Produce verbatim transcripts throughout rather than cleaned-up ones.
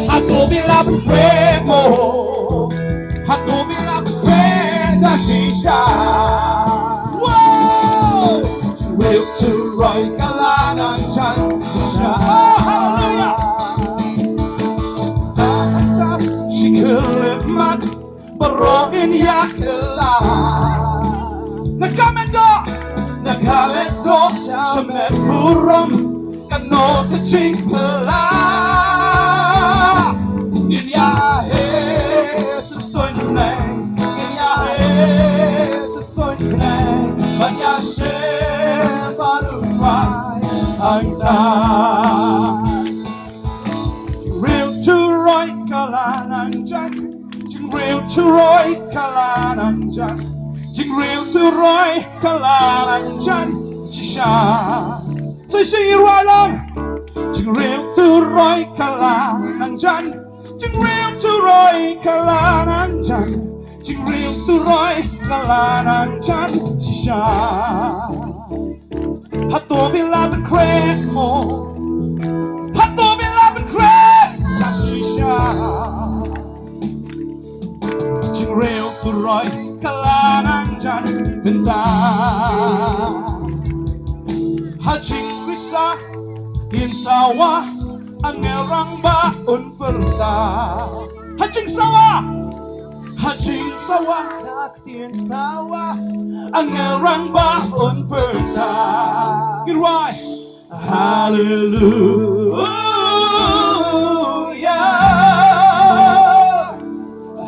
Hato phi la pynkhraw mo? Hato phi la pynkhraw da shisha? Wow! Real to right ka la nang jan shisha. Oh, hallelujah! Shi khyllipmat baroh ngin ïa kylla. Na ka met doh, na ka met doh, sha met burom, kano ka jingphylla. Ngin ïa heh suiñ suiñ ne, ngin ïa heh suiñ suiñ ne, ban ïa shem bad u Trai hangta. Real to right ka la nang jan. Jingreal to right ka la nang jan. Jingreal to right ka la nang jan. Shisha. Sa shisha ngi rwai lang. Jingreal to right ka la nang jan. Jingreal to right ka la nang jan. Jingreal to right ka la nang jan. Shisha. Hato phi la pynkhraw mo? Hato phi la pynkhraw da shisha? Jingreal to right ka la nang jan mynta. Ha jingri sa ktien sawa, angel rangbah un pyrta. Ha jingsawa, ha jingsawa, ktien sawa, angel rangbah un pyrta. Ngin rwai. Hallelujah.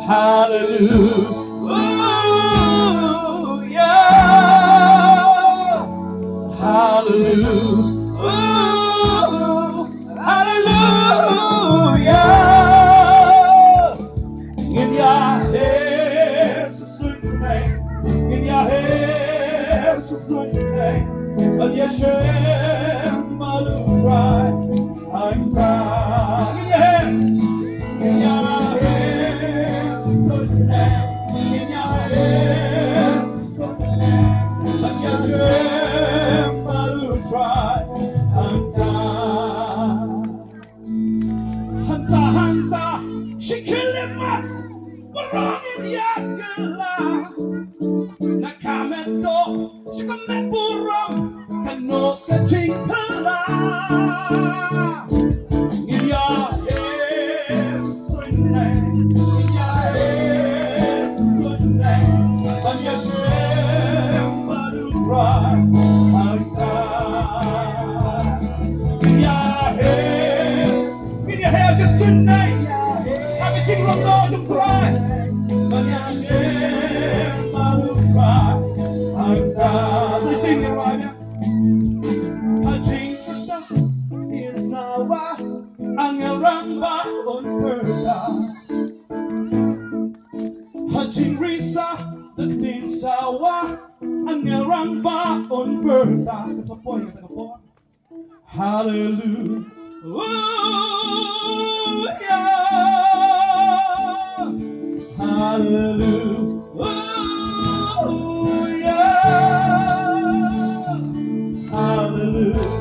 Hallelujah. Hallelujah. Hallelujah. Ngin ïa heh suiñ suiñ ne, ngin ïa heh suiñ suiñ ne, ban ïa shem bad u Trai hangta. Ngin ïa heh, ngin ïa heh suiñ suiñ ne, ngin ïa heh suiñ suiñ ne, ban ïa shem bad u Trai hangta. Hangta, hangta, shi khyllipmat baroh ngin ïa kylla. Na ka met doh, sha ka met burom, kano ka jingphylla. Ngin ïa heh suiñ ne, ngin ïa heh suiñ ne, ban ïa shem bad u Trai hangta. Ngin ïa heh, ngin ïa heh just tonight. Ha ka jingrong noh jong u Trai. Ban ïa shem bad u Trai hangta. Sing it, Rania. Ha jingpyrta ktien sawa, angel rangbah un pyrta. Ha jingri sa ktien sawa, angel rangbah un pyrta. Ka sa poi, ka sa poi. Hallelujah. Hallelujah. Hallelujah. Hallelujah.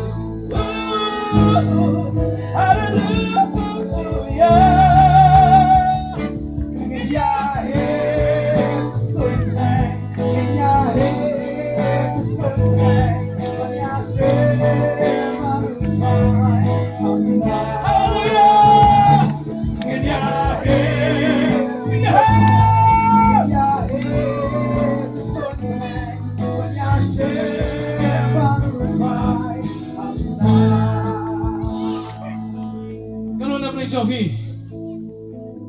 Kano na pynjah hi.